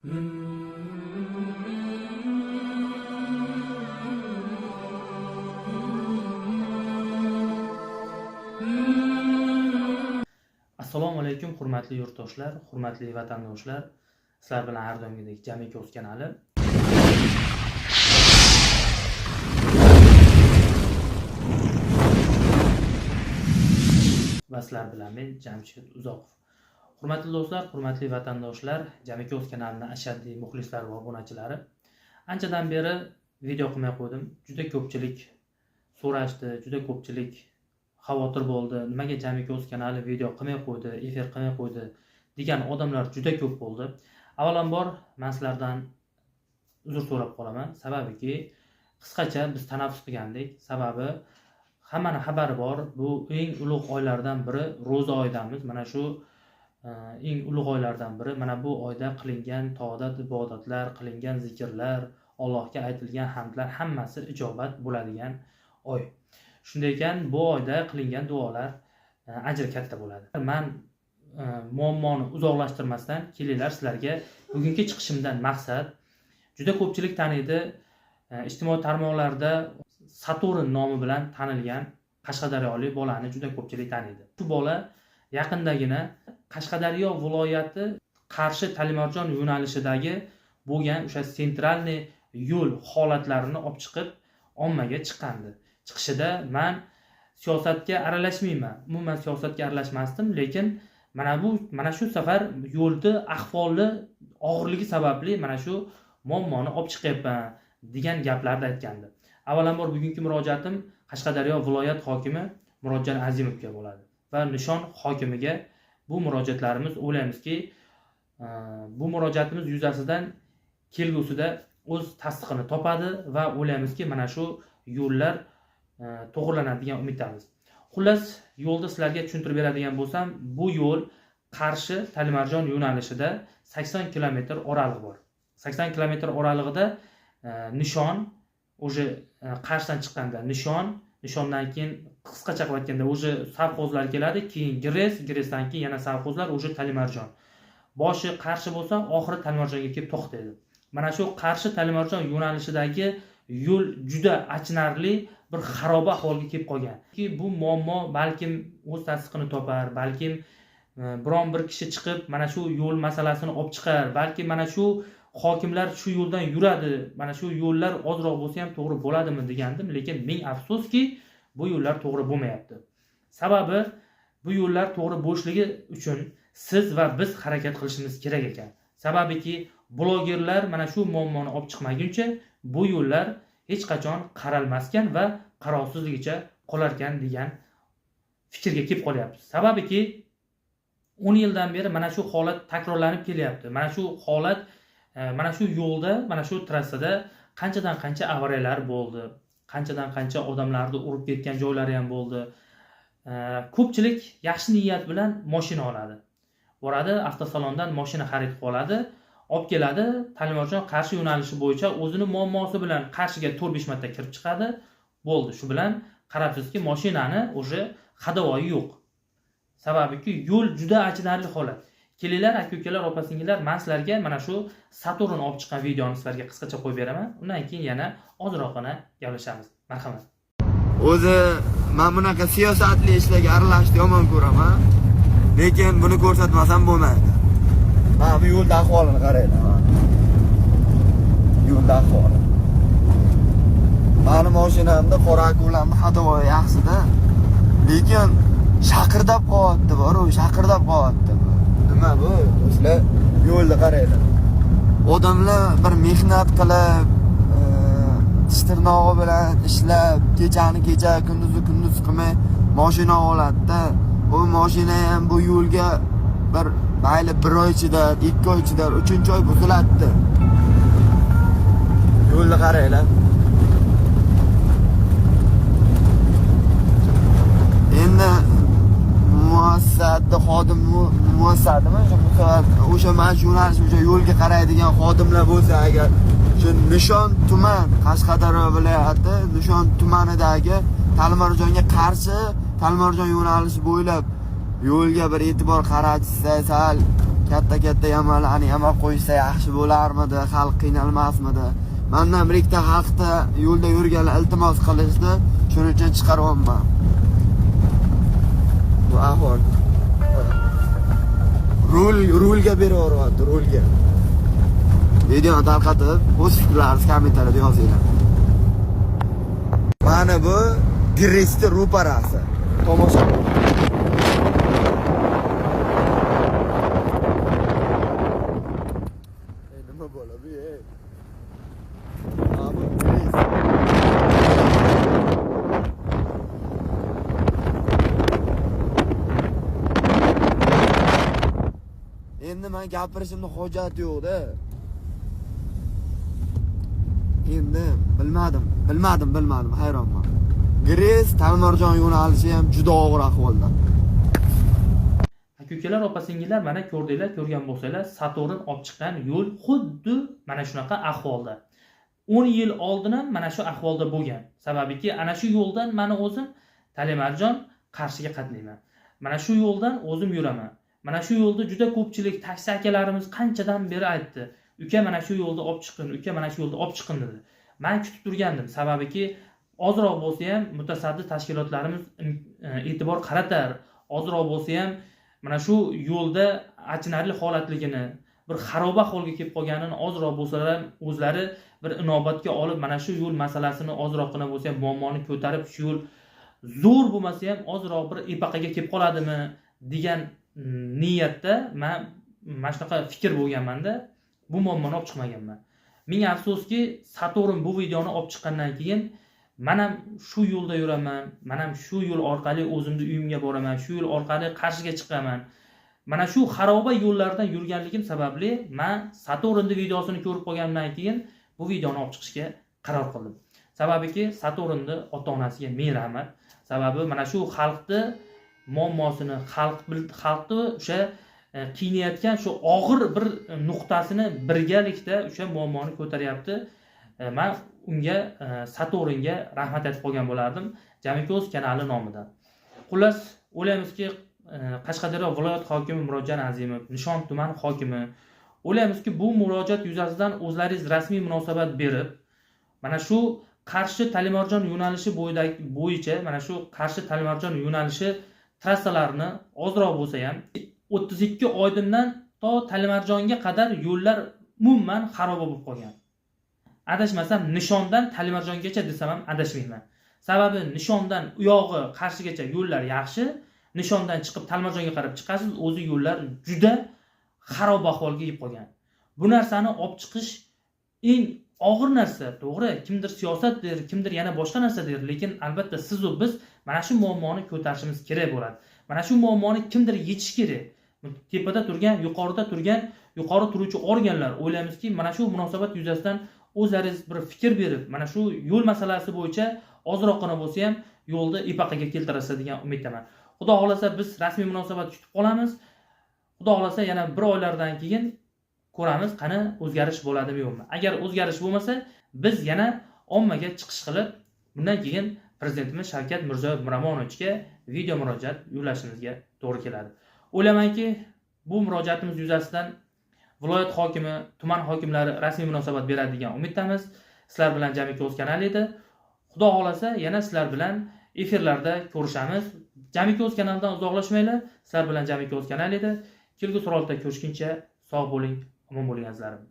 Assalomu alaykum, hurmatli yurtdoshlar, hurmatli vatandoshlar. Sizlar bilan har doimgidek Jamiki O'z kanali. Va sizlar bilan men Jamshid Uzoqov. Hurmatli do'stlar, hurmatli vatandoshlar, Jamiki O'z kanalining ashaddiy muxlislari va obunachilari. Anchadan beri video qilmay qo'ydim. Juda ko'pchilik so'rashdi, juda ko'pchilik xavotir bo'ldi. Nimaga Jamiki O'z kanali video qilmay qo'ydi, efir qilmay qo'ydi degan odamlar juda ko'p bo'ldi. Avvalambor men sizlardan uzr so'rab qolaman. Sababiki qisqacha biz tanaffus qilgandik. Sababi hammani xabari bor, bu eng ulug' oylardan biri ro'za oyidamiz. Mana shu eng ulug' oylardan biri. Mana bu oyda qilingan toat, ibodatlar, qilingan zikrlar, Allohga aytilgan hamdlar hammasi ijobat bo'ladigan oy. Shunday ekan, bu oyda qilingan duolar ajri katta bo'ladi. Men muammoni uzoqlashtirmasdan kelinglar sizlarga bugungi chiqishimdan maqsad, juda ko'pchilik taniydi, ijtimoiy tarmoqlarda Saturn nomi bilan tanilgan qashqadaryolik bolani juda ko'pchilik taniydi. Shu bola yaqindagina Qashqadaryo viloyati Qarshi Talimarjon yo'nalishidagi bo'lgan o'sha sentralniy yo'l holatlarini olib chiqib ommaga chiqqandi. Chiqishida men siyosatga aralashmayman, umuman siyosatga aralashmasdim, lekin mana shu safar yo'lda ahvoli og'irligi sababli mana shu muammoni olib chiqyapman degan gaplarni aytgandi. Avvalambor bugungi murojaatim Qashqadaryo viloyat hokimi Murodjon Azimovga bo'ladi va Nishon hokimiga bu murojaatlarimiz, o'ylaymizki, bu murojaatimiz yuzasidan kelgusida o'z tasdiqini topadi va o'ylaymizki, mana shu yo'llar to'g'rilanadi degan umiddamiz. Xullas, yo'lni sizlarga tushuntirib beradigan bo'lsam, bu yo'l Qarshi Talimarjon yo'nalishida 80 kilometr oraliq bor. 80 kilometr oralig'ida Nishon, уже Qarshidan chiqqanda Nishon, Nishondan keyin qisqacha qilib aytganda уже sovxozlar keladi, keyin Gres, Gresdan keyin yana sovxozlar, уже Talimarjon. Boshi Qarshi bo'lsa, oxiri Talimarjonga kelib to'xtaydi. Mana shu Qarshi Talimarjon yo'nalishidagi yo'l juda achinarli bir xaroba ahvolga kelib qolgan. Ki bu muammo balkim o'z tasdiqini topar, balkim biron bir kishi chiqib mana shu yo'l masalasini olib chiqar, balkim mana shu hokimlar shu yo'ldan yuradi, mana shu yo'llar ozroq bo'lsa ham to'g'ri bo'ladimi degandim, lekin ming afsuski bu yo'llar to'g'ri bo'lmayapti. Sababi bu yo'llar to'g'ri bo'lishligi uchun siz va biz harakat qilishimiz kerak ekan. Sababiki blogerlar mana shu muammoni olib chiqmaguncha bu yo'llar hech qachon qaralmaskan va qarovsizligicha qolarkan degan fikrga kelib qolyapmiz. Sababiki 10 yildan beri mana shu holat takrorlanib kelyapti. Mana shu holat, mana shu yo'lda, mana shu trassada qanchadan qancha avariyalar bo'ldi, qanchadan qancha odamlarni urib ketgan joylari ham bo'ldi. Ko'pchilik yaxshi niyat bilan mashina oladi. Boradi, avtosalondan mashina xarid qilib oladi, olib keladi, Talimarjon Qarshi yo'nalishi bo'yicha o'zini muammosi bilan Qarshiga 4-5 marta kirib chiqadi. Bo'ldi, shu bilan qarabsizki, mashinani уже hadavoyi yo'q. Sababiki yo'l juda achinarli holat. Kelinglar, aka-ukalar, opa-singillar, men sizlarga mana shu Saturn olib chiqqan videoni sizlarga qisqacha qo'yib beraman. Undan keyin yana ozroqgina gaplashamiz. Marhamat. O'zi men bunaqa siyosatli ishlarga aralashishni yomon ko'raman. Lekin buni ko'rsatmasam bo'lmaydi. Mana bu yo'lda ahvolini qaranglar. Yo'lda ahvoli. Mani mashinamda qora akulamni hadovoyi yaxshida. Lekin shaqirdab qolyapti, boru, shaqirdab qolyapti. Nima bu? Do'stlar, yo'lni qaranglar. Odamlar bir mehnat qilib, tish tirnog'i bilan ishlab, kechani kecha, kunduzni kunduz qilmay mashina oladi-da. Bu mashina ham bu yo'lga bir mayli bir oy chidar, 2 oy chidar, 3-oy buziladi. Yo'lni qaranglar. Endi muassasada xodim muassasadimi o'sha o'sha mana shu yo'nalish o'sha yo'lga qaraydigan xodimlar bo'lsa agar shu Nishon tuman Qashqadaryo viloyati Nishon tumanidagi Talimarjonga qarshi Talimarjon yo'nalishi bo'ylab yo'lga bir e'tibor qaratishsa, sal Katta-katta yamalarni yamab qo'ysa yaxshi bo'larmidi, xalq qiynalmasmidi? Mandan bir ikkita haqda yo'lda yurganlar iltimos qilishdi, shuning uchun chiqaryapman. Bu ahvol. Rulga beraveryapti, rulga. Videoni tarqatib, o'z fikrlaringizni kommentariyada yozinglar. Mana bu Gresni ro'parasi. Tomosha qiling. Ey, nima bo'ladi bu, ey? Mana bu Gres. Endi men gapirishimni hojati yo'q-da. Endi bilmadim, hayronman. Gres Talimarjon yo'nalishi ham juda og'ir ahvolda. Aka-ukalar, opa-singillar, mana ko'rdinglar, ko'rgan bo'lsanglar, Saturn olib chiqqan yo'l xuddi mana shunaqa ahvolda. 10 yil oldin ham mana shu ahvolda bo'lgan. Sababiki, ana shu yo'ldan meni o'zim Talimarjon Qarshiga qatnayman. Mana shu yo'ldan o'zim yuraman. Mana shu yo'lda juda ko'pchilik taksi akalarimiz qanchadan beri aytdi. Uka mana shu yo'lda olib chiqin, uka mana shu yo'lda olib chiqin dedi. Men kutib turgandim. Sababiki, ozroq bo'lsa ham mutasaddi tashkilotlarimiz e'tibor qaratar, ozroq bo'lsa ham mana shu yo'lda achinarli holatligini, bir xaroba holga kelib qolganini ozroq bo'lsa ham o'zlari bir inobatga olib, mana shu yo'l masalasini ozroqgina bo'lsa ham muammoni ko'tarib, shu yo'l zo'r bo'lmasa ham ozroq bir epaqaga kelib qoladimi degan niyatda men mana shunaqa fikr bo'lganmanda, bu muammoni olib chiqmaganman. Ming afsuski, Saturn bu videoni olib chiqqandan keyin men ham shu yo'lda yuraman, men ham shu yo'l orqali o'zimni uyimga boraman, shu yo'l orqali Qarshiga chiqaman. Mana shu xaroba yo'llardan yurganligim sababli men Saturnning videosini ko'rib qolganimdan keyin bu videoni olib chiqishga qaror qildim. Sababiki, Saturnning ota-onasiga ming rahmat. Sababi mana shu xalqni muammosini, xalqni o'sha qiynayotgan shu og'ir bir nuqtasini birgalikda o'sha muammoni ko'taryapti. Men unga, Saturnga rahmat aytib qolgan bo'lardim Jamiki o'z kanali nomidan. Xullas, o'ylaymizki, Qashqadaryo viloyat hokimi Murodjon Azimov, Nishon tuman hokimi, o'ylaymizki, bu murojaat yuzasidan o'zlaringiz rasmiy munosabat berib, mana shu Qarshi Talimarjon yo'nalishi bo'yicha, mana shu Qarshi Talimarjon yo'nalishi trassalarini ozroq bo'lsa ham 32 Oydindan to Talimarjonga qadar yo'llar umuman xaroba bo'lib qolgan. Adashmasam Nishondan Talimarjongacha desam ham adashmayman. Sababi Nishondan u yog'i Qarshigacha yo'llar yaxshi, Nishondan chiqib Talimarjonga qarab chiqasiz, o'zi yo'llar juda xarob ahvolga kelib qolgan. Bu narsani olib chiqish eng og'ir narsa, to'g'ri, kimdir siyosat der, kimdir yana boshqa narsa der, lekin albatta siz va biz mana shu muammoni ko'tarishimiz kerak bo'ladi. Mana shu muammoni kimdir yechish kerak. Tepada turgan, yuqorida turgan, yuqori turuvchi organlar, o'ylaymizki, mana shu munosabat yuzasidan o'zlaringiz bir fikr berib, mana shu yo'l masalasi bo'yicha ozroqgina bo'lsa ham yo'lni epaqaga keltirasiz degan umiddaman. Xudo xohlasa biz rasmiy munosabat kutib qolamiz. Xudo xohlasa yana bir oylardan keyin ko'ramiz, qani o'zgarish bo'ladimi yo'qmi. Agar o'zgarish bo'lmasa, biz yana ommaga chiqish qilib, bundan keyin prezidentimiz Shavkat Mirziyoyev Miromonovichga video murojaat yo'llashimizga to'g'ri keladi. O'ylaymanki, bu murojaatimiz yuzasidan viloyat hokimi, tuman hokimlari rasmiy munosabat beradi degan umiddamiz. Sizlar bilan Jamiki o'z kanali edi. Xudo xohlasa yana sizlar bilan efirlarda ko'rishamiz. Jamiki o'z kanalidan uzoqlashmanglar. Sizlar bilan Jamiki o'z kanali edi. Kelgusi rolikda ko'rishguncha sog' bo'ling, omon bo'ling azizlarim.